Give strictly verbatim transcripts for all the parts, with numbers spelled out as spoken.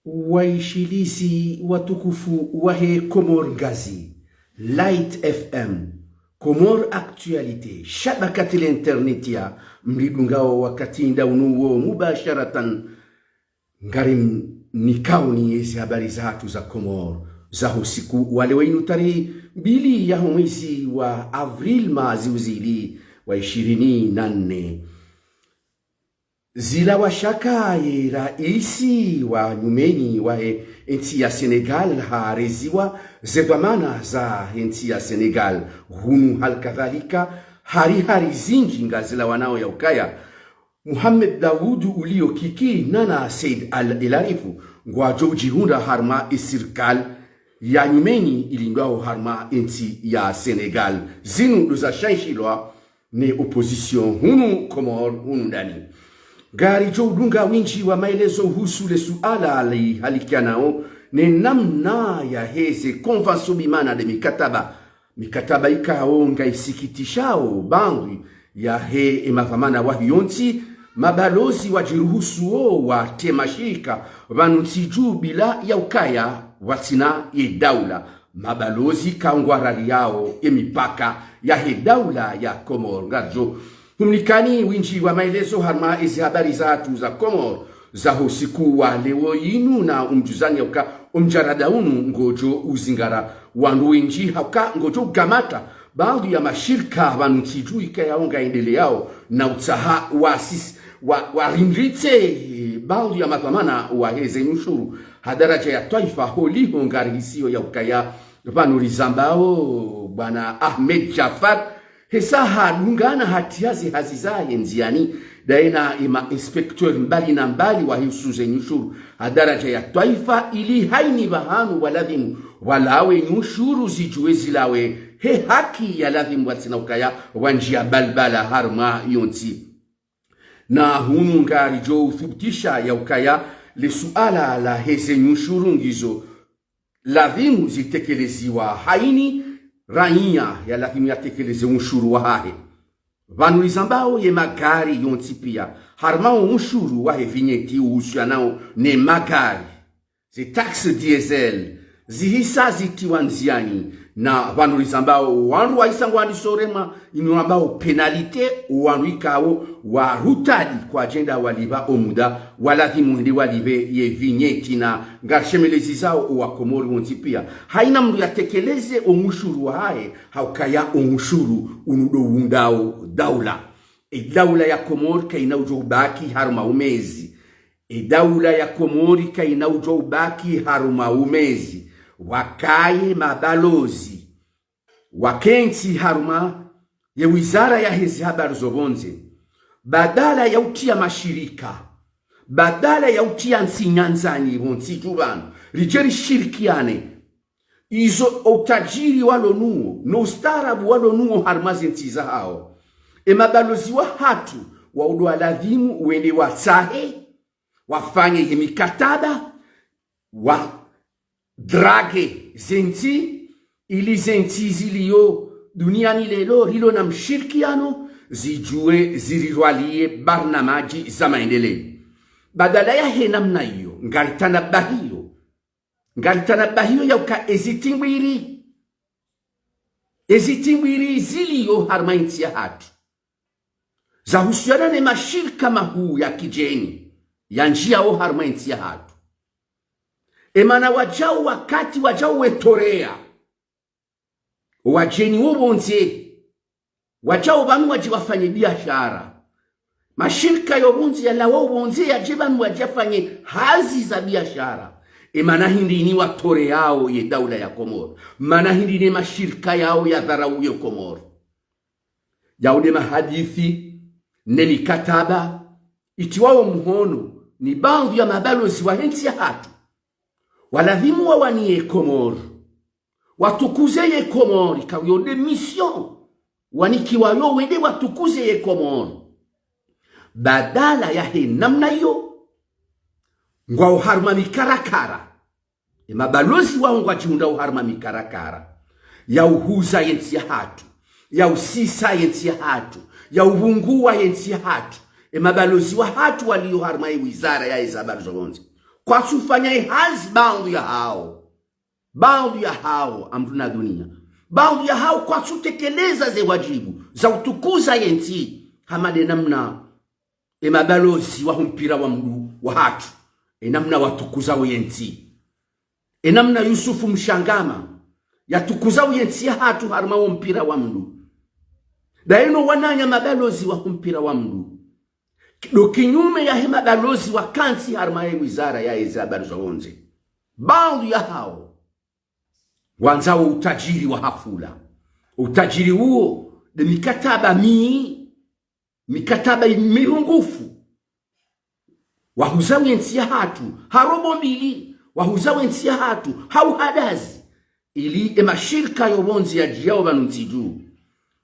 Waishilizi watukufu wahe Comores Ngazidja, Light F M, Comores Actualité, shabakati la internet ya mridungao wakati nda unu wo mubasharatan, ngarimnikao ni yezi habari zahatru za Comores za usiku wa leo inu tarehi mbili yaho mwezi wa avril mwaha zihwi zili na ishirini na nne. Zilawa shaka ye raisi wa nyumeni wahe ntsi ya Senegal hareziwa ze dhwamana zahe ntsi ya Senegal. Hunu hali kadhalika hari hari zindji ngazilawanao ya ukaya Mohamed Daoud Ould Kiki nana Said Al Elarifi ngwadjo udjihundra harumwa ye sirikali ya nyumeni ilindwao harumwa ye ntsi ya Senegal. Zinu ndo zashanshilwa ne opposition hunu Comores hunu ndani. Ngaridjo udunga windji wa maelezo uhusu le suala lihalikianao ne namna yaheze convention bimana nde mikataba. Mikataba ikao ngaisikitishao baadhwi yahe emadhwamana wahe yontsi, mabalozi wadjiruhusuo watrema shika pvanu ntsi dju bila ya ukaya pvwatsina ye daula. Mabalozi kaungwarariyao ye mipaka yahe daula ya Comores. Ngaridjo humnikani windji wa maelezo harumwa ezi habari zahatru za Comores za usiku wa leo inu na umdjuzani ya uka omdjarada unu ngodjo uzingara wandru windji hauka ngodjo ugamata baadhwi ya mashirika pvanu ntsi dju ikayao ngaendeleyao na utsaha wa sis-, wa, warindritse baadhwi ya madhwamana waheze nyushuru ha daraja ya twaifa holiho ngarihisio ya ukaya pvanu rizambao bwana Ahmed Djaffar hesa hadungana hatriya ze hazi zahe ndziani, daye na ema inspecteur mbali na mbali wahusu ze nyushuru ha daraja ya twaifa ili haini pvahanu pvwaladhimu pvwalawe nyushuru zidjuwe zilawe he haki ya ladhimu pvwatsina ukaya pvwandjia balbala harumwa yontsi. Na hunu ngaridjo uthubutisha ya ukaya le suala laheze nyushuru ngizo ladhimu zitekeleziwa haini raiya ya ladhimu yatekeleze ushuru wahahe. Pvanu rizambao ye magari yontsi pia, harumwa o ushuru wahe vignette uhusianao ne magari, ze taxe diesel, zihisa zitriwa ndziani, na pvanu rizambao wandru wahisa ngwandisao remwa inu rambao pénalité, wandru ikao warutadi kwadjenda walipva omuda waladhimu wende walipve ye vignette na ngarishemelezizao owakomori wontsi pia. Haina mndru yatekeleze omushuru wahahe, haukaya omushuru unu ndo undao daula. Edaula ya Komori kaina udjo ubaki harumwa umezi. Edaula ya Komori kaina udjo ubaki harumwa umezi. Wakaye mabalozi wakentsi harumwa ye wizara yaheze habari zo pvondze, badala ya utria mashirika, badala ya utria ntsi nyandzani pvontsi dju pvanu, ridje rishirikiane. Izo o utadjiri walo nuwo, no ustaarabu walo nuwo harumwa ze ntsi zahao, emabalozi wahatru waudo waladhimu wende watsahe, wafanye ye mikataba, wa drague ze ntsi, ili ze ntsi zilio duniani leo rilo na mshirikiano, zidjuwe zirirwalie barnamaji za maendeleo. Badala yahe namna iyo, ngaritanabahio, ngaritanabahio ya uka ezitimbwiri, ezitimbwiri zilio harumwa entsi yahatru zahusiana ne mashirika mahuu ya kidjeni yandjiao harumwa entsi yahatru. Emana wadjao wakati wadjao wetorea wadjeni wo pvondze, wadjao pvanu wadje wafanye biashara. Mashirika yo pvondze yalawao pvondze yadje pvanu wadje wafanye hazi za biashara. Emana hindri ni watoreao ye daula ya Komori? Mana hindri ne mashirika yao yadharau ye Komori? Yao nde mahadisi ne mikataba itriwao muhono ni baadhwi ya mabalozi wahe ntsi yahatru. Waladhimu wawaniye Komori, watukuze ye Komori, ikao yo nde mission wanikiwayo wende watukuze ye Komori. Badala yahe namna iyo, ngwao harumwa mikarakara. Emabalozi wao ngwadjihundrao harumwa mikarakara ya uhuza ye ntsi yahatru, ya usisa ye ntsi yahatru, ya upvunguwa ye ntsi yahatru. Emabalozi wahatru walio harumwa ye wizara yaheze habari zo pvondze, kwatsufanya ye hazi baadhwi yahao. Baadhwi yahao, amdru na dunia. Baadhwi yahao kwatsutekeleza ze wadjibu za utukuza ye ntsi, hama nde namna ye mabalozi waho mpira wa mndru wahatru, ye namna watukuzao ye ntsi. Ye namna Yusufu Mshangama yatukuzao ye ntsi yahatru harumwa wo mpira wa mndru. Ndayinu wananya mabalozi waho mpira wa mndru. Ndo kinyume yahe mabalozi wakantsi harumwa ye wizara yahe ze habari za pvondze. Baadhwi yahao wandzao utajiri wa hafula. Utajiri uwo nde mikataba mi, mikataba mirungufu. Wahuzao ye ntsi yahatru ha robo mbili, wahuzao ye ntsi yahatru ha uhadazi, ili ye mashirika yo pvondze yadje yao pvanu ntsi dju,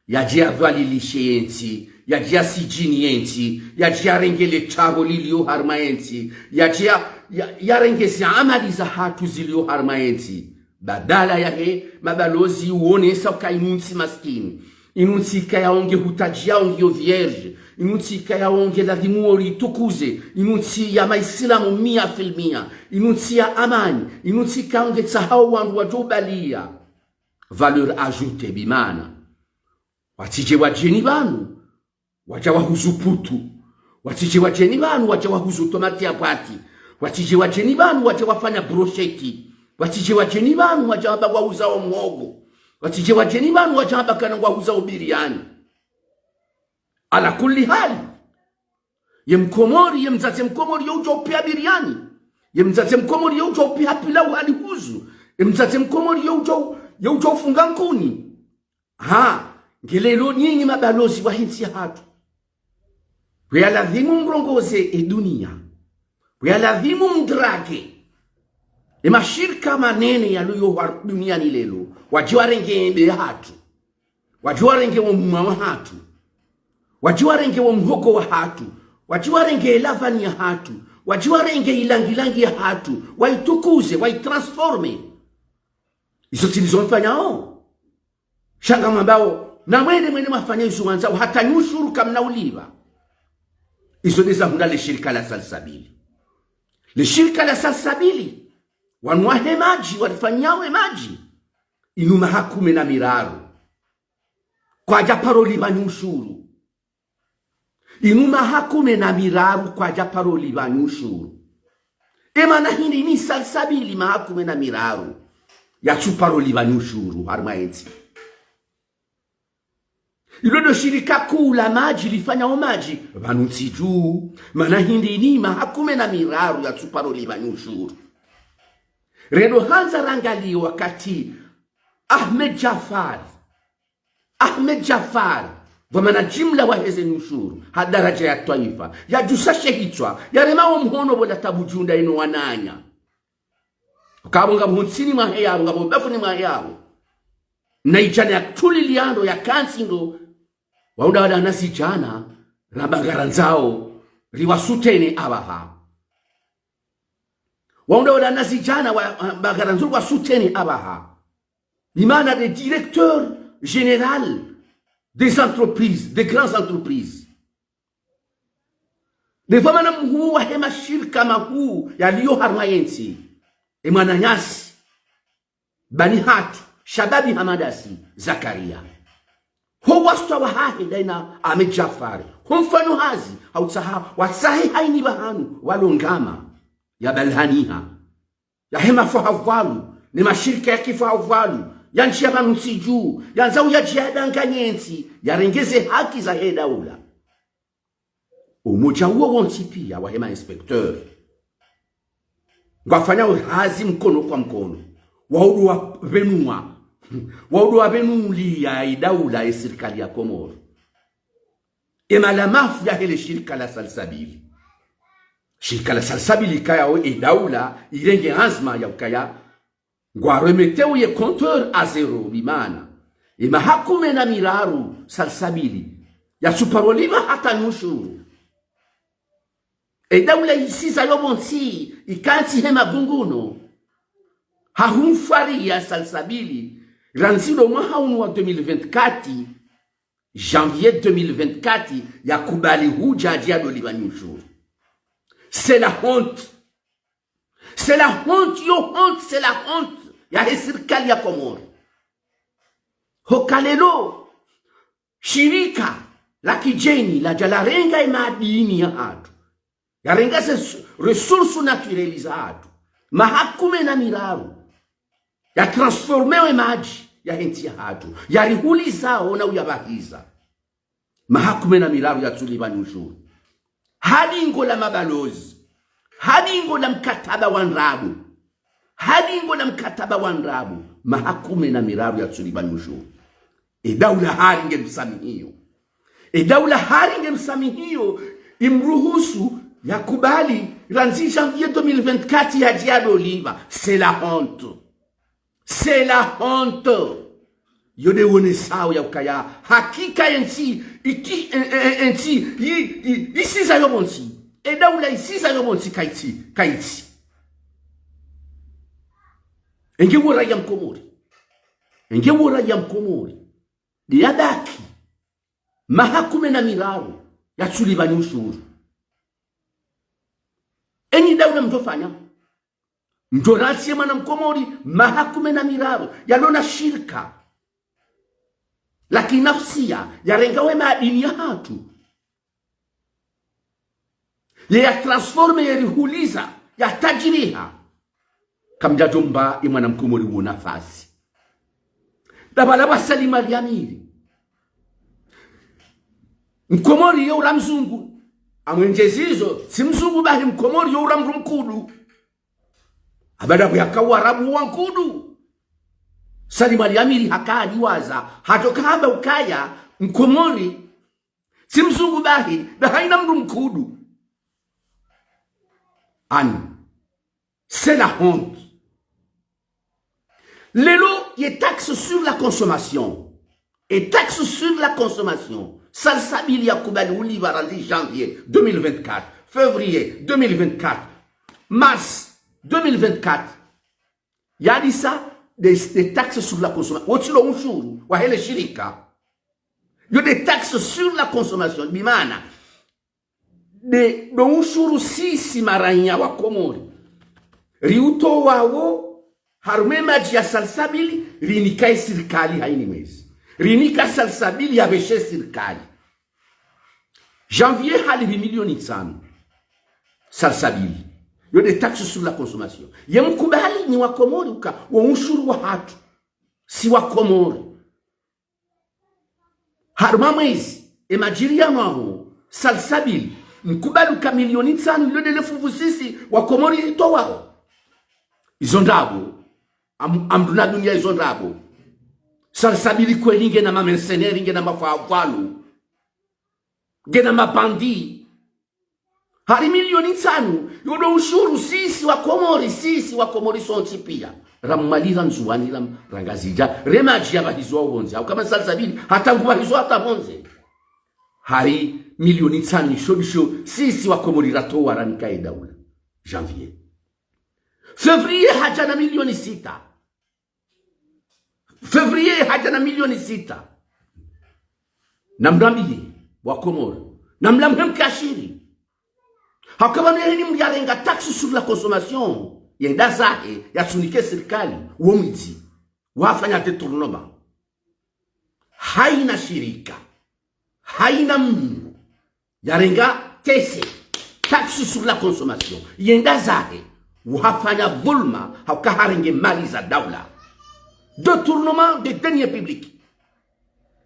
yadje yadhwalilishe ye ntsi, yadje yasijini ye ntsi, yadje yarenge le tabo lilio harumwa ye ntsi, yadje ya, ya, yarenge ze amali zahatru zilio harumwa ye ntsi. Badala yahe mabalozi uonesa uka inu ntsi maskini, inu ntsi ikayao nge hutadjia ngiyo vierge, inu ntsi ikayao nge ladhimu wo ritukuze, inu ntsi ya maisilamu mia filmia, inu ntsi ya amani, inu ntsi ikayao nge tsahao wandru wadjo ubalia. Valeur ajoutée bimaana. Watsidje wadjeni pvanu, wadja wahuzu putu. Watsidje wadjeni pvanu, wadja wahuzu tomati ya bwati. Watsidje wadjeni pvanu, wadja wafanya brosheti. Watsidje wadjeni pvanu, wadja wamba wahuzao mhogo. Watsidje wadjeni pvanu, wadja wamba kana wahuzao biriani. Ala kulli hali. Ye Mkomori, ye mdzadze Mkomori yo udjo upviha biriani. Ye mdzadze Mkomori yo udjo upviha pilau halihuzu. Ye mdzadze Mkomori yo udjo, yo udjo ufunga nkuni. Ha, nge leo nyinyi mabalozi wahe ntsi yahatru, pvo yaladhimu mrongoze ye dunia, pvo yaladhimu mdrage ye mashirika manene yalio hwa duniani leo, wadje warenge ye mbe yahatru, wadje warenge wo mwa wahatru, wadje warenge wo mhogo wahatru, wadje warenge ye lavani yahatru, wadje warenge ilangilangi yahatru, waitukuze, waitransforme. Izo tsi ndizo mfanyao. Sha ngamwambao, na mwende mwende mwafanye izo mwandzao, hata nyushuru kamna ulipva. Izo ndeza hundra le shirika la Salsabili. Le shirika la Salsabili, wanu wahe madji, walifanyao ye madji, inu maha kume na miraru kwadja paro lipva nyushuru. Inu maha kume na miraru kwadja paro lipva nyushuru. Ye mana hindri ni Salsabili maha kume na miraru yatsu paro lipva nyushuru harumwa ye ntsi? Ilo ndo shirika kuu la madji lifanyao madji pvanu ntsi dju. Mana hindri ni maha kume na miraru yatsu paro lipva nyushuru? Rendo handza rangalie wakati Ahmed Jaffar Ahmed Jaffar, dhwamana jimla waheze nyushuru ha daraja ya twaifa, yadjusa she hitswa, yarema wo mhono pvo la tabu djunda inu wananya. Ukaya pvo ngapvo huntsini mwahe yapvo, ngapvo bafuni mwahe yapvo, na idjana ya tuli liando ya kantsi ndo, wahundra wana zidjana, ramba ngarandzao riwasutene apvaha. Wahundra wana zidjana wa, ramba ngarandzao riwasutene apvaha. Bimaana nde directeur général des entreprises, des grandes entreprises. Nde dhwamana mhuu wahe mashirika mahuu yalio harumwa ye ntsi, ye mwananyasi, bani hatru, shababi hamadasi, Zakaria. Ho wasutwa wahahe ndayina Ahmed Jaffar, ho mfano hazi, ha utsaha, watsahe hayini pvahanu, walongama, yabalhaniha. Yahe mafahavalu, ne mashirika ya kifahavalu, ya ntsi ya pvanu ntsi dju, yandzao yadje yadanganye ntsi, yarenge ze haki zahe daula. Umoja uwo wontsi pia wahe ma inspecteur, ngwafanyao hazi mkono kwa mkono, wahundru wapvenua, wahundru wapvenulia ye daula ye sirikali ya Komoro. Ye malamafu yahe le shirika la Salsabili. Shirika la Salsabili ikayao ye daula irenge anzma ya ukaya ngwa remettre ye compteur à zéro, bimaana ye maha kume na miraru Salsabili yatsu paro lipva hata nyushuru. Ye daula isiza yo pvontsi, ikantsi he magunguno. Hahumfwaria Salsabili, randzi ndo mwaha unu wa deux mille vingt-quatre, janvier deux mille vingt-quatre, yakubali hudja yadjo lipva nyushuru. C'est la honte. C'est la honte, yo honte, c'est la honte yahe sirikali ya Komori. Hoka leo shirika la kidjeni ladja larenga ye madini yahatru, yarenga ze s-, ressources naturelles zahatru, maha kume na miraru, yatransforme ye madji yahe ntsi yahatru, yarihuliza wo na uyabahiza. Maha kume na miraru yatsulipva ni ushuru. Ha lingo la mabalozi, ha lingo la mkataba wa ndrabo, ha lingo la mkataba wa ndrabo, maha kume na miraru yatsulipva ni ushuru. Ye daula hari nge msamihiyo. Ye daula hari nge msamihiyo, imruhusu yakubali randzi janvier deux mille vingt-quatre yadje yadolipva. C'est la honte. C'est la honte. Yo nde wonesao ya ukaya hakika ye ntsi, iti, e, e, e, ntsi, yi, yi, isiza yo pvontsi. Ye daula isiza yo pvontsi kayitsi, kayitsi. Enge wo raiya mkomori. Enge wo raiya mkomori. Nde yabaki maha kume na miraru yatsulipva ni ushuru. Enyi daula mdjofanya? Mdjo rantsi ye mwana mkomori maha kume na miraru yalona shirika la kinafsia yarenga we madini yahatru, ye yatransforme, yarihuliza, yatajiriha. Kamdjadjomba ye mwana mkomori wo nafasi. Ndapvala pvwa Salim Ali Amiri. Mkomori yo ura mzungu. Amwendje zizo, tsi mzungu bahi, mkomori yo ura mdru mkudu. Abada pvo yaka warabu wa nkudu. Salim Ali Amiri haka hadiwaza, hadjoka hamba ukaya mkomori tsi mzungu bahi, nda hayina mdru mkudu. Ani. C'est la honte. Leo, ye taxe sur la consommation. Ye taxe sur la consommation. Salsabili yakubali ulipva randzi janvier deux mille vingt-quatre, février deux mille vingt-quatre, mars deux mille vingt-quatre. Yalisa des, des taxes sur la consommation. Wotsi lo ushuru wahe le shirika. Yo des taxes sur la consommation. Bimaana nde, ndo ushuru sisi maraiya wa Komori riutowawo harumwa ye madji ya Salsabili, rinika ye sirikali hayina mwezi. Rinika Salsabili yapveshe sirikali. Janvier halipvi milioni ntsanu Salsabili. Yo nde taxe sur la consommation. Ye mkubali nyi wa Komori uka wo ushuru wahatru si wa Komori. Harumwa mwezi, ye madji riyano wawo, Salsabili, mkubali uka milioni ntsanu, yo nde le funvu sisi wa Komori ritowawo. Izo ndrabo, am-, amdru na dunia, izo ndrabo. Salsabili kweli ngena ma mercenaires, ngena mafwafwalu, ngena ma bandits. Hari milioni ntsanu, yo ndo ushuru sisi wa Komori, sisi wa Komori sontsi piya. Ra Mwali, ra Ndzuwani, ra, ra Ngazidja, re madji yapvahizwa pvondze. Hau kama Salsabili, hata ngupvahizwa hata pvondze. Hari milioni ntsanu, isho ndisho sisi wa Komori ratowa ranika ye daula. Janvier. Février hadja na milioni sita. Février hadja na milioni sita. Namrambiye wa Komori. Namlamhe mkashiri. Haka pvanu yeheni mdru yarenga taxe sur la consommation, yende zahe, yatsunike sirikali, wo mwidzi, wafanya détournement. Hayina shirika, hayina mdru yarenga T C, taxe sur la consommation, yende zahe, wafanya dhulma, hauka harenge mali za daula. Détournement des deniers publics.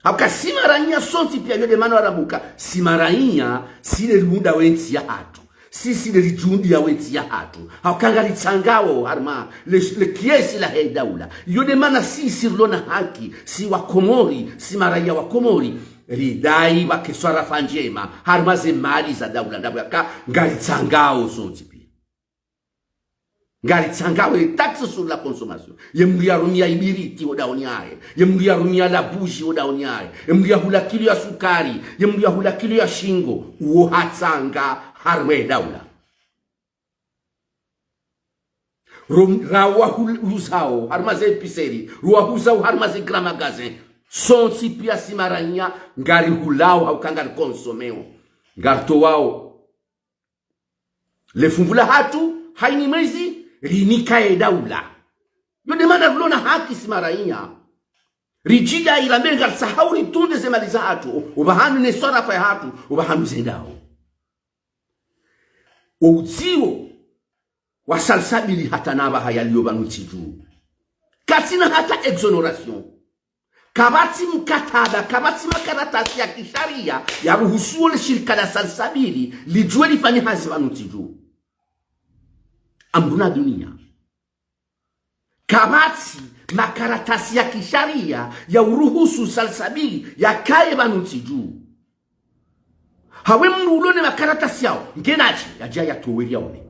Hauka si maraiya sontsi piya, yo nde mana warambuka, si maraiya, si nde riunda we ntsi yahatru. Si, si nde ridjundia we ntsi yahatru. Hauka ngaritsangao harumwa le, le kiesi lahe daula. Yo nde mana si, si rilo na haki, si wa Komori, si maraiya wa Komori, ridai pvwake swarafa ndjema harumwa ze mali za daula, ndapvo yaka ngaritsangao sontsi piya. Ngaritsangao ye taxe sur la consommation. Ye mdru yarumia ibiriti wo daoni yahe. Ye mdru yarumia la bougie wo daoni yahe. Ye mdru yahula kilo ya sukari. Ye mdru yahula kilo ya shingo. Wo hatsanga harumwa ye daula. Ro-, ra wahul-, uzao harumwa ze épicerie. Ro wahuzao harumwa ze grand magasin. Sontsi piya si maraiya ngarihulao hauka ngariconsommeo. Ngaritowao le funvu lahatru hayina mwezi, rinika ye daula. Yo nde mana rilo na haki si maraiya. Ridjidai ramba ngarisahao ritunde ze mali zahatru, opvahanu ne swarafa yahatru, opvahanu zendao. Wo udziro wa Salsabili hata na apvaha yaliyo pvanu ntsi dju. Katsina hata exonération. Kapvatsi mkataba, kapvatsi makaratasi ya kishariya yaruhusuo le shirika la Salsabili lidjuwe lifanye hazi pvanu ntsi dju. Amdru na duniya. Kapvatsi makaratasi ya kishariya ya uruhusu Salsabili yakaye pvanu ntsi dju. Hawe mdru ulo ne makaratasi yawo, ngenadje, yadje yatowe riyaone.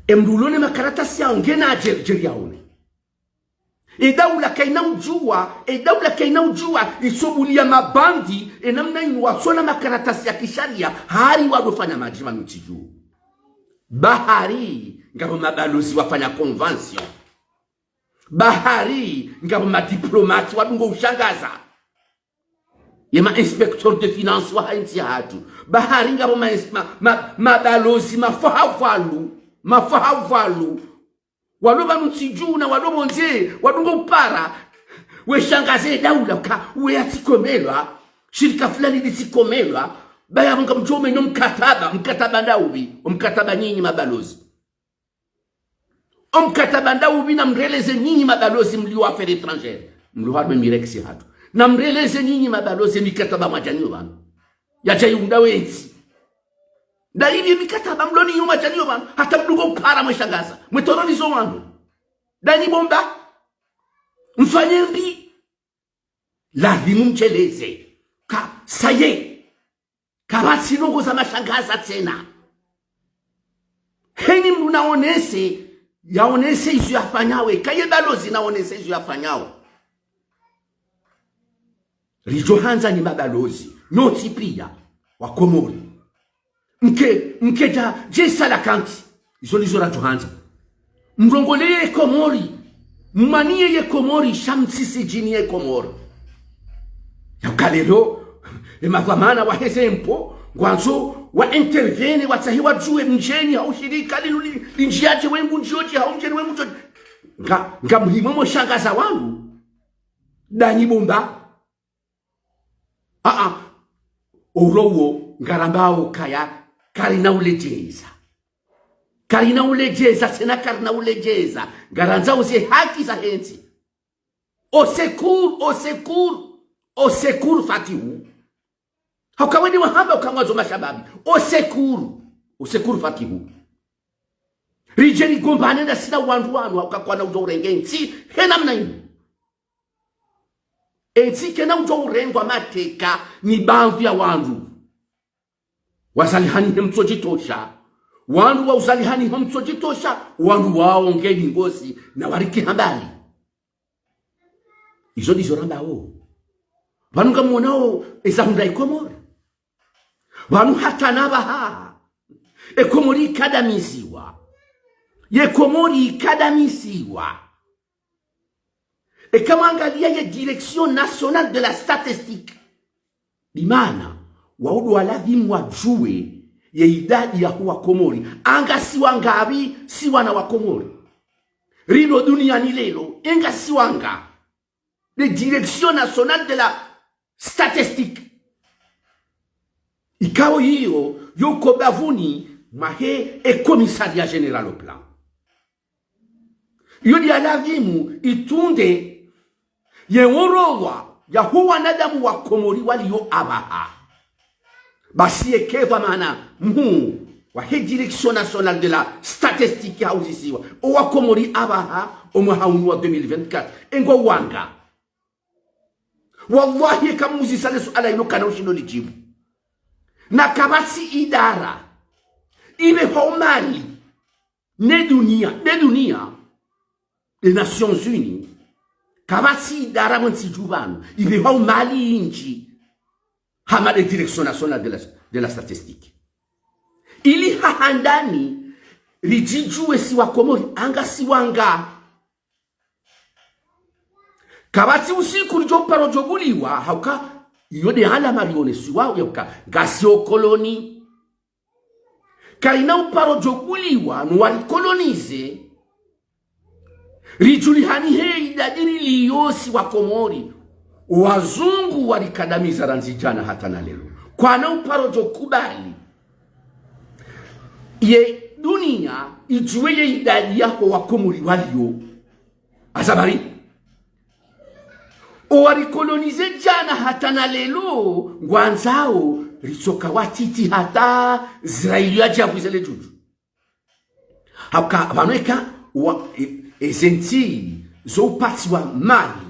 E mdru ulo ne makaratasi yawo, ngenadje, ridje riyaone. E daula kayina udjuwa, e daula kayina udjuwa, isobuliya mabandi, e namna inu watsona makaratasi ya kishariya, hari wadofanya madji pvanu ntsi dju. Bahari, ngapvo mabalozi wafanya convention. Bahari, ngapvo madiplomate wadungo ushangaza. Ye ma inspecteur de finance waha intsi yahatru. Bahari ngapvo ma, ma, ma, mabalozi mafahavwalu, mafahavwalu. Walo pvanu ntsi dju na walo pvondze, wadungo upara. Weshangaze daula ka, uwe yatsikomelwa, shirika fulani litsikomelwa, baya ngamdjo menya mkataba, mkataba ndaupvi, omkataba nyinyi mabalozi. Omkataba ndaupvi namreleze nyinyi mabalozi mliyo affaires étrangères. Mliyo harumwa Mirex yahatru. Namreleze nyinyi mabalozi mikataba mwadja nayo pvanu. Yadja yiunda wentsi. Ndayipvi mikataba mlo nayo mwadja nayo pvanu. Hata mdungo upara mweshangaza. Mwetoloni zo wandru. Ndanyi bomba. Mfanye mbi. Lazimu mdjeleze. Ka, ça y est. Kapvatsi ndrongo za mashangaza tsena. Heni mdru naonese, yaonese izo yafanyawo, kaye balozi naonese izo yafanyawo. Ridjo handza nyi mabalozi, nyontsi piya, wa Komori. Mke, mke dja, dje sala kanti, izo ndizo radjo handza. Mrongole ye Komori. Mmaniye ye Komori, sha mtsisidjini ye Komori. Yauka leo, e madhwamana waheze impôts, ngwandzo wa intervenir, watsahe wadjuwe mdjeni, hau shirika linu li, lindjiyadje wengu ndjodje, hau mdjeni wengu ndjodje. Nga, ngamhimo moshangaza wandru. Ndanyi bomba. Aa, orowo ngarambao kaya, karina uledjeza. Karina uledjeza, tsena karina uledjeza. Ngarandzao ze haki zahe ntsi. Au secours, au secours, au secours Fatihu. Hauka wende wahamba uka ngwandzo mashababi. Au secours, au secours Fatihu. Ridje rigombane ndasi na wandru wanu, hauka kwana udjo urenge ntsi, he namna inu. Entsi kayina udjo urengwa mateka ni bamvi ya wandru. Wazalihani he mtsodjitosha. Wandru wa uzalihani he mtsodjitosha, wandru wawo ngeni ngozi na wariki hambali. Izo ndizo rambao. Pvanu ngamwonao eza hundra ye Komori. Pvanu hata na pvaha. Ye Komori ikadamiziwa. Ye Komori ikadamiziwa. Eka mwangaliya ye Direction Nationale de la Statistique. Bimaana, wao ndo walazimu wadjuwe ye idadi yaho wa Komori. Anga si wangapvi, si wana wa Komori. Rilo duniani leo, enga si wanga. De Direction Nationale de la Statistique. Ikao iyo, yoko bavuni mwahe e Commissariat Général au Plan. Iyo ndiyo yalazimu itunde ye orowa yaho wanadamu wa Komori waliyo apvaha. Basi yeka pvwa maana mhuu wahe Direction Nationale de la Statistique hauzisiwa, owa Komori apvaha, omwaha unu wa deux mille vingt-quatre, engo wanga. Wallahi, eka muzisa le suala ilo kana ushindo lidjibu. Na kapvatsi idara ipvehwao mali ne duniya, ne duniya, les Nations Unies, kapvatsi idara mwe ntsi dju pvanu ipvehwao mali indji hama de Direction Nationale de la, de la Statistique. Ili ha handani ridjidjuwe si wa Komori anga si wanga. Kapvatsi usiku ridjo paro djo buliwa, hauka iyo de alama rionesiwao yauka ngasi o koloni. Kayina uparo djo kuliwa no warikolonize. Ridjulihani he idadi riliyo si wa Komori. Owazungu warikadamiza randzi djana hata na leo. Kwana uparo djo kubali ye dunia idjuwe ye idadi yaho wa Komori waliyo. Azabari. Owarikolonize djana hata na leo, ngwandzao ritsoka watiti hata Israeli yadjapvwize le djudju. Hauka pvanu eka wa, e, ezentsi zo upatsiwa mali,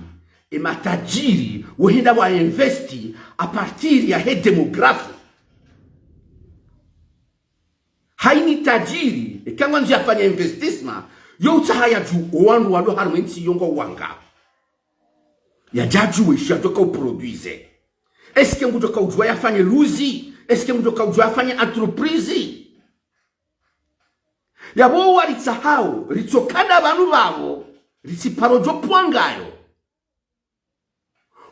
e matajiri, wohenda wa investi à partir ya he démographie. Hayini tajiri, eka ngwandzo yafanye investissement, yo utsaha yadjuwe owandru walo harumwa entsi yo ngwao wanga. Yadjadjuwe ishi yadjoka uproduise. Est-ce que ngudjoka udjuwa yafanye luzi? Est-ce que ngudjoka udjuwa yafanye entreprise? Yapvo waritsahao, ritsokana pvanu pvapvo, ritsiparo djo pvwangayo.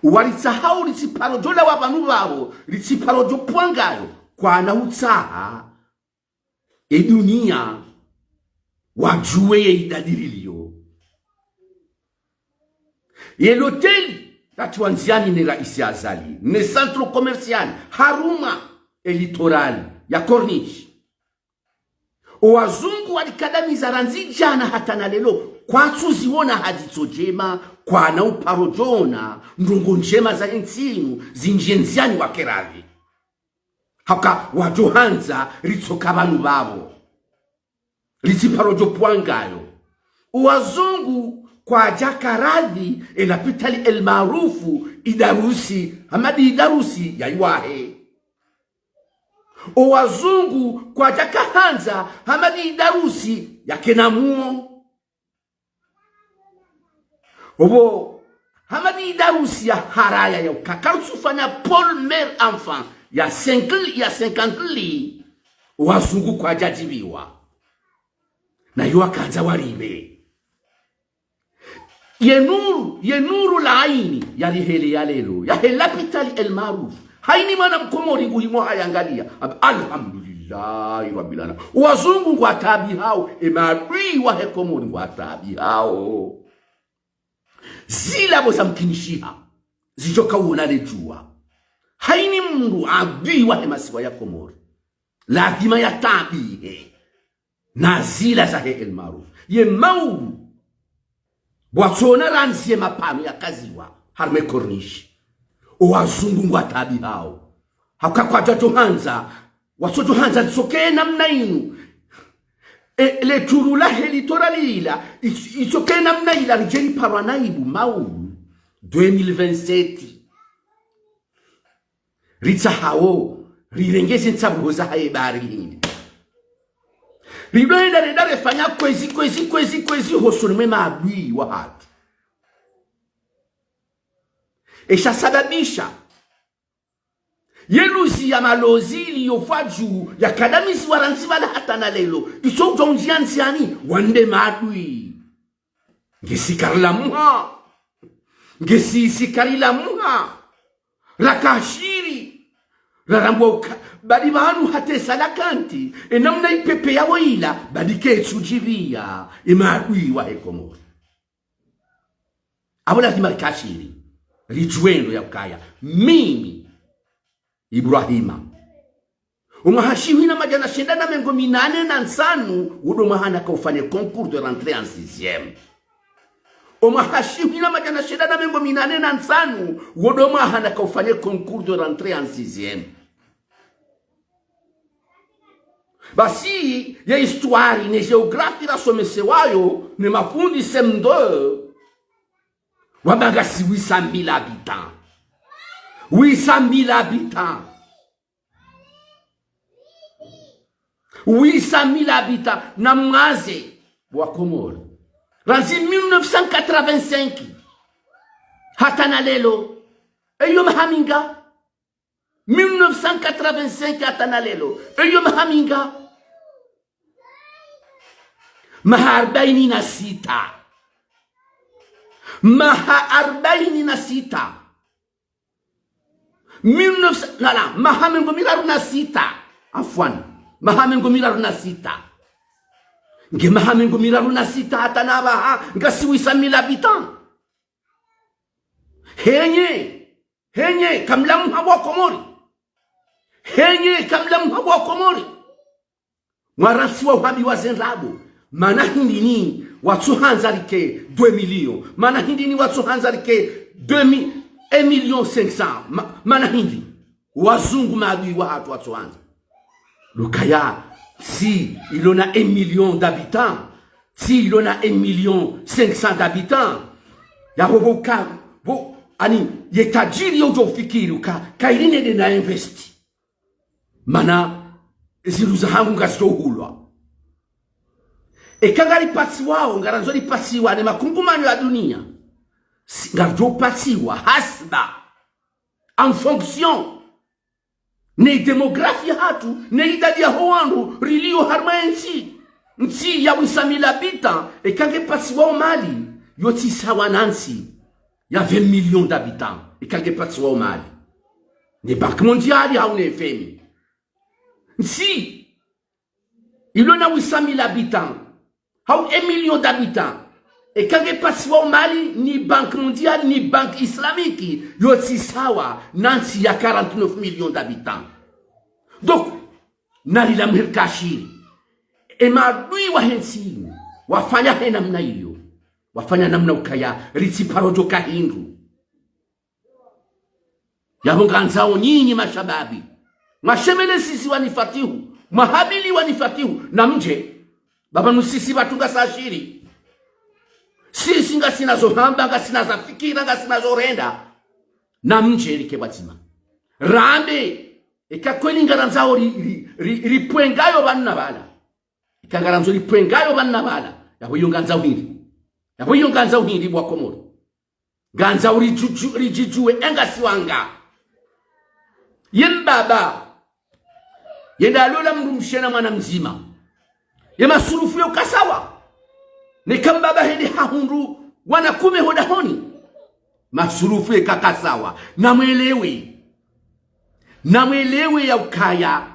Waritsahao, ritsiparo djo lawa pvanu pvapvo, ritsiparo djo pvwangayo. Kwana utsaha e dunia wadjuwe ye idadi riliyo. Ye loteli, ratiwa ndziani ne raisi Azali, ne centre commercial, harumwa e littoral ya Corniche. Owazungu warikadamiza randzi djana hata na leo, kwatsuziwona ha dzitso djema, kwana uparo djona ndrongo ndjema za he ntsi inu zindjie ndziani wake radhi. Hauka wadjo handza ritsoka pvanu pvapvo. Ritsiparo djo pvwangayo. Owazungu kwadjaka radhi e lapitali El Maarouf Idarusi, Hamadi Idarusi yayiwahe. Owazungu kwadjaka handza Hamadi Idarusi yakena muo. Opvo Hamadi Idarusi yaharaya yauka karutsufanya pôle mère enfant ya cinq, ya cinquante lits, owazungu kwadjadjipviwa. Nayo wakandza waripve. Ye Nuru, ye Nuru la Aini, yarihelea leo, yahe lapitali El Maarouf. Hayini mwana mkomori nguhimo hayangaliya. Ab-, alhamdulillahi rabbil alamin. Owazungu ngwataabihao, e maadui wahe Komori ngwataabihao. Zila pvo zamkinishiha, zidjoka uona le djuwa. Hayini mndru adui wahe masiwa ya Komori, lazima yataabihe na zila zahe El Maarouf. Ye maulu, pvwatsona randzi ye mapano yakaziwa harumwa e Corniche. Owazungu ngwataabihao. Hauka kwadjadjo handza, watsodjo handza litsoke namna inu. E, le turu lahe littoral lila, its-, itsoke namna ila ridje riparwa na aibu maulu. Deux mille vingt-sept. Ritsahao, rirenge ze ntsabuho zahahe bahari Hindi. Ridohenda renda refanya kwezi, kwezi, kwezi, kwezi, hosoni mwe maadui wahatru. Esha sababisha ye luzi ya Maluzini yo fwadju yakadamiziwa randzi pvala hata na leo. Itso udjo undjia ndziani, wande maadui. Ngesi karilamuha. Ngesi isi karilamuha. Rakashiri. Rarambwa uka, badi pvanu hata esala kanti, enamna ipepvo yawo ila, badi ketsudjipviya, emaadui wahe Komori. Apvo lazima rikashiri, ridjuwe ndo ya ukaya, mimi, Ibrahima. Omwaha shihwi na madjana shenda na mengo minane na ntsanu, wo ndo mwaha nakaufanya concours de rentrée en sixième. Omwaha shihwi na madjana shenda na mengo minane na ntsanu, wo ndo mwaha nakaufanya concours de rentrée en sixième. Basi, ye histoire ne géographie rasomesewayo ne mafundi C M deux, wamba ngasi huit cent mille habitants. Huit cent mille habitants. Huit cent mille habitants. Na mwaze wa Komori. Randzi mille neuf cent quatre-vingt-cinq. Hata na leo. Eyo maha minga? Mille neuf cent quatre-vingt-cinq hata na leo. Eyo maha minga? Maha arbaini na sita. Maha arbaini na sita. Mille neuf cents, lala, maha mengo miraru na sita. Afwan. Maha mengo miraru na sita. Nge maha mengo miraru na sita hata na pvaha ngasi huit cent mille habitants. Henye, henye, kamlamuha wa Komori. Henye, kamlamuha wa Komori. Mwarantsiwa uhambiwa ze ndrabo. Mana hindri ni watsohandza rike deux millions. Mana hindri ni watsohandza rike deux mi-, un million cinq cents. Ma-, mana hindri. Wazungu maadui wahatru watsohandza. Lukaya, ntsi ilo na un million d'habitants. Ntsi ilo na un million cinq cents d'habitants. Ya bo, bo ka, bo, ani, ye tajiri yo udjo fikiri uka, kayiri nende na investi. Mana, zindru zahangu ngazidjo hulwa. Eka ngaripatsiwao, ngarandzo ripatsiwa ne makungumanyo ya dunia. Si, ngaridjo patsiwa, hasba. En fonction. Ne démographie yahatru, ne idadi yaho wandru, rilio harumwa ye ntsi. Ntsi ya huit cent mille habitants, eka ngepatsiwao mali, yo tsi sawa na ntsi ya vingt millions d'habitants, eka ngepatsiwao mali. Ne Banque Mondiale, hau ne F M I. Ntsi ilo na huit cent mille habitants, hau un million d'habitants. Eka ngepatsiwao mali ni Banque Mondiale, ni Banque Islamique, yo tsi sawa na ntsi ya quarante-neuf millions d'habitants. Donc, narilamuhe rikashiri. E maadui wahe ntsi inu, wafanya he namna iyo. Wafanya namna ukaya, ritsiparo djo ka hindru. Ya bo ngandzao nyinyi mashababi. Mwashemele sisi wani Fatihu. Mwahabiliwa ni Fatihu. Namdje. Ba pvanu sisi pvatru ngasi ashiri. Sisi ngasina zo hamba, ngasina za fikira, ngasina zo renda. Namdje rike pvwadzima. Rambe. Eka kweli ngarandzao ri, ri, ri, ripvwe ngayo pvanu na pvala. Eka ngarandzo ripvwe ngayo pvanu na pvala. Ya bo iyo ngandzao hindri. Ya bo iyo ngandzao hindri bo wa Komori. Ngandzao ridjudju-, ridjidjuwe engasi wanga. Ye mbaba. Yende alola mdrumshe na mwana mdzima. Ye masurufu yo kasawa. Neka mbaba hende hahundru wana kume ho dahoni. Masurufu ye kakasawa. Namwelewe. Namwelewe ya ukaya.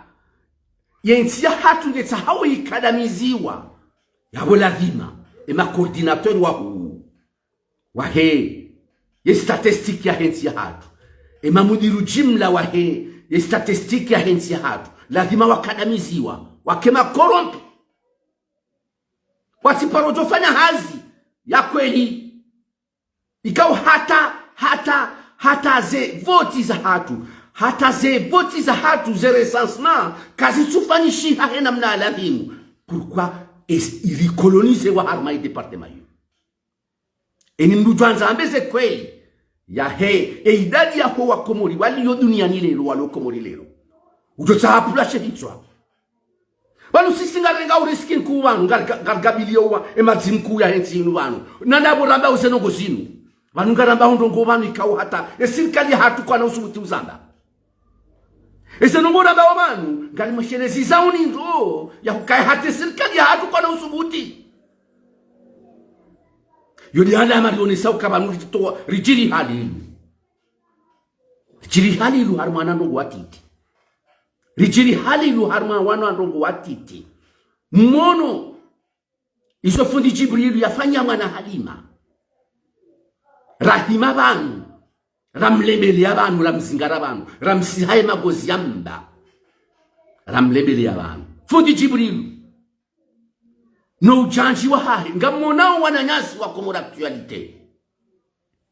Ye ntsi yahatru ngetsahao ikadamiziwa. Ya bo lazima. E ma coordinateurs wahuu. Wahe, ye statistique yahe ntsi yahatru. E mamudiru jimla wahe, ye statistique yahe ntsi yahatru. Lazima wakadamiziwa, wake ma corrompus. Watsiparo djo fanya hazi ya kweli. Ikao hata, hata, hata ze voti zahatru. Hata ze voti zahatru, ze recensement, kazitsufanyishiha he namna ya lazimu. Pourquoi est-ce iri colonisé wa harumwa i département yo? Eni mdru djwandza ambe ze kweli. Yahe, e idadi yaho wa Komori, walio duniani leo, walio Komori leo. Udjo tsaha pvula she hitswa. Pvanu sisi ngarengao risiki nkuu pvanu, ngar-, ngar-, ngarigabilio wa, e madzi mkuu yahe ntsi inu pvanu. Na ndapvo rambao ze ndrongoo zinu. Pvanu ngarambao ndrongoo pvanu ikao hata, e sirikali yahatru kwana usubuti uzamba. Eze ndrongoo rambao pvanu, ngarimweshelezao ndo, ya hukaya hata e sirikali yahatru kwana usubuti. Yo ndi hali ya marionesa uka pvanu ridjitowa, ridjiri hali inu. Ridjiri hali inu harumwa wana ndrongoo watiti. Ridjiri hali inu harumwa wana ndrongoo watiti. Mwono, izo fundi Djibrilu yafanya mwana Halima. Rahima pvanu. Ramlembeleya pvanu, ramzingara pvanu. Ramsiha ye magozi ya mba. Ramlembeleya pvanu. Fundi Djibrilu. No udjandji wahahe. Ngamwonao wananyasi wa Comores Actualité.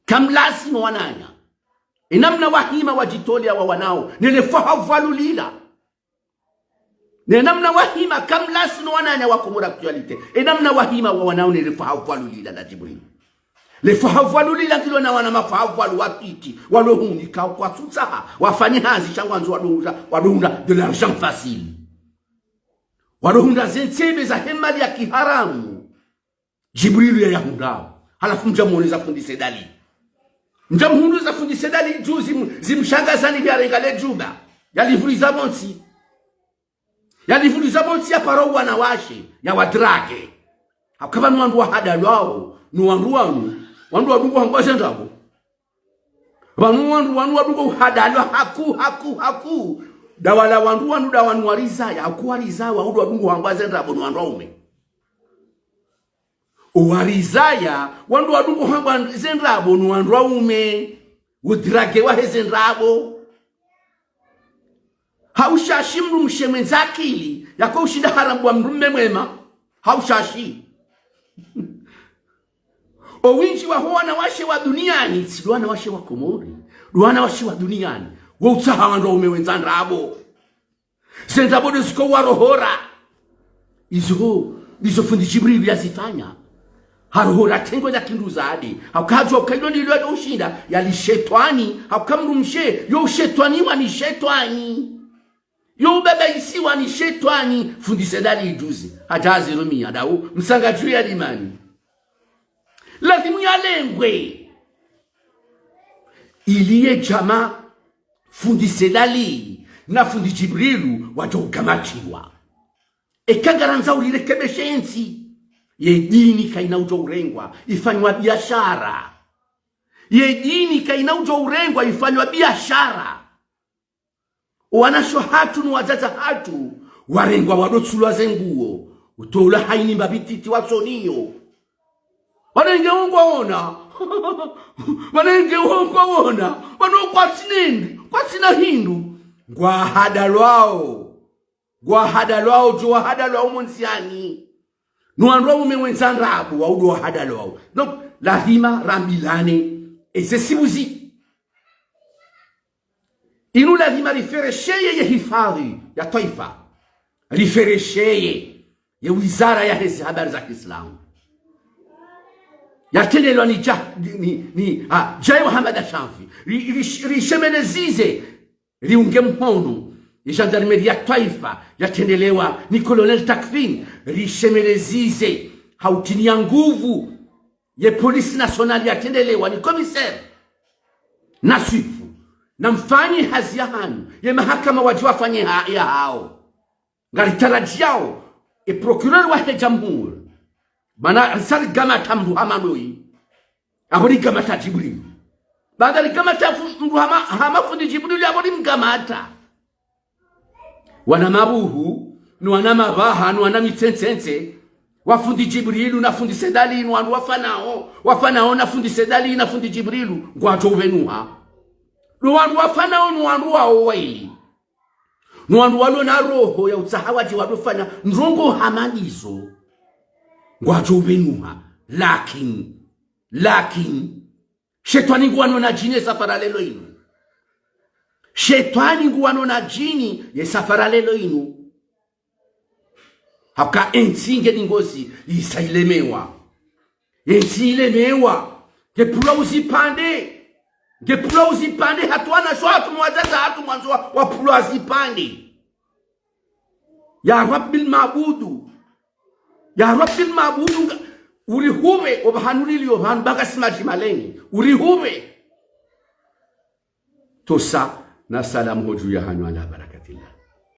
Kamlasi no wananya. E namna wahima wadjitoleya wawanao. Ne le fwaha pvwalu lila. Ne namna wahima, kamlasi no wananya wa Comores Actualité. E namna wahima wawanao ne le fwaha pvwalu lila la Djibrilu. Le fwaha pvwalu lila ngilo na wana mafwaha pvwalu watiti, walo hunu ikao kwatsutsaha, wafanye hazi sha ngwandzo wado hundra, wado hundra de l'argent facile. Wado hundra ze ntsebe zahe mali ya kiharamu. Djibrilu yayahundrao. Halafu mdja mwone za fundi Said Ali. Mdja mhundru za fundi Said Ali, dju zimu-, zimshangazani pvia renga le djumba. Yalivuriza pvontsi. Yalivuriza pvontsi yaparo wanawashe, yawadrage. Haka pvanu wandru wahadalwao, no wandru wanu, wandru wadungo hangwa ze ndrabo. Pvanu wandru wanu wadungo uhadalwa haku, haku, haku. Dawala wandru wanu, dawanu warizaya, haku warizaya, wandru wadungu hambwa ze ndrabo no wandru waume. Owarizaya, wandru wadungu hambwa ze ndrabo no wandru waume. Udrage wahe ze ndrabo. Haushashi mdrumshe mwendza akili, yako ushinda harambwa mdrume mwema. Haushashi. Owindji waho wanawashe wa duniani, tsi ndo wanawashe wa Komori, ndo wanawashe wa duniani, wo utsaha wandru waume wendza ndrabo. Ze ndrabo ndo ziko warohora. Izo, izo fundi Jibrilu yazifanya. Harohora tengwe la kindru zade. Hauka hadjua uka ilo ndilo yado ushinda, yali shetwani. Hauka mdrumshe, yo ushetwaniwa ni shetwani. Yo ubabaisiwa ni shetwani. Fundi Said Ali ijuzi. Hadja hazirumia, dau, msanga dju ya limani. Lazimu yalengwe. Ili ye djama, fundi Said Ali na fundi Jibrilu wadjo ugamatiwa. Eka ngarandzao urirekebeshe entsi. Ye dini kaina udjo urengwa ifanywa biashara. Ye dini kaina udjo urengwa ifanywa biashara. Owanashe hatru no wadzadze hatru, warengwa wado tsulwa ze nguo, utolwa haini mbapvi titi watsoniyo. Wanenge wo ngwaona. Wanenge wo ngwaona. Wano kwatsina hindru, kwatsina hindru. Ngwahadalwao. Ngwahadalwao, djo wahadalwao mondziani. No wandru waume wendza ndrabo, wao ndo wahadalwao. Donc, lazima rambilane eze sibuzi. Inu lazima riferesheye ye hifadhwi ya twaifa. Riferesheye ye wizara yaheze habari za kiislamu. Yatrendelwa ni dja-, ni, ni, ni, ah, Djae Mohamed Ashanfi. Ri-, ri-, rishemelezeze, riunge mhono ye gendarmerie ya twaifa yatrendelewa ni Colonel Takfin. Rishemelezeze ha utiniya nguvu ye police nationale yatrendelewa ni commissaire na swifu. Namfanye hazi yahanyu, ye mahakama wadje wafanye ha-, yahao. Ngaritarajiyao, e procureur wahe jamhuri. Mana sa rigamata mdru hama ndoyi, apvo rigamata Jibrilu. Baada rigamata fu-, mdru hama, hama fundi Jibrilu, apvo rimgamata. Wana mabuhu, no wana mabaha, no wana mitsentsentse, wa fundi Jibrilu na fundi Said Ali, no wandru wafanao, wafanao na fundi Said Ali na fundi Jibrilu, ngwadjo ubenuha. No wandru wafanao, no wandru wao waili. No wandru walo na roho ya utsaha wadje wadofanya ndrongo hama ndizo, ngwadjo ubenuha. Lakini, lakini, shetwani nguwano na djini ye safari lelo inu. Shetwani nguwano na djini ye safari lelo inu. Hauka entsi nge ni ngozi, isa ilemewa. Entsi ilemewa. Ngepvulwa uzipvande. Ngepvulwa uzipvande, hata wanashe hatru no wadzadze hatru mwandzo wa-, wapvulwa zipvande. Ya Rabbil Maabudu. Ya Rabbil Maabudu, nga-, urihupve, opvahanu rilio pvanu, baka si madji malenge. Urihupve. Tosa, na salamu ho dju yahanyu ala barakatillah.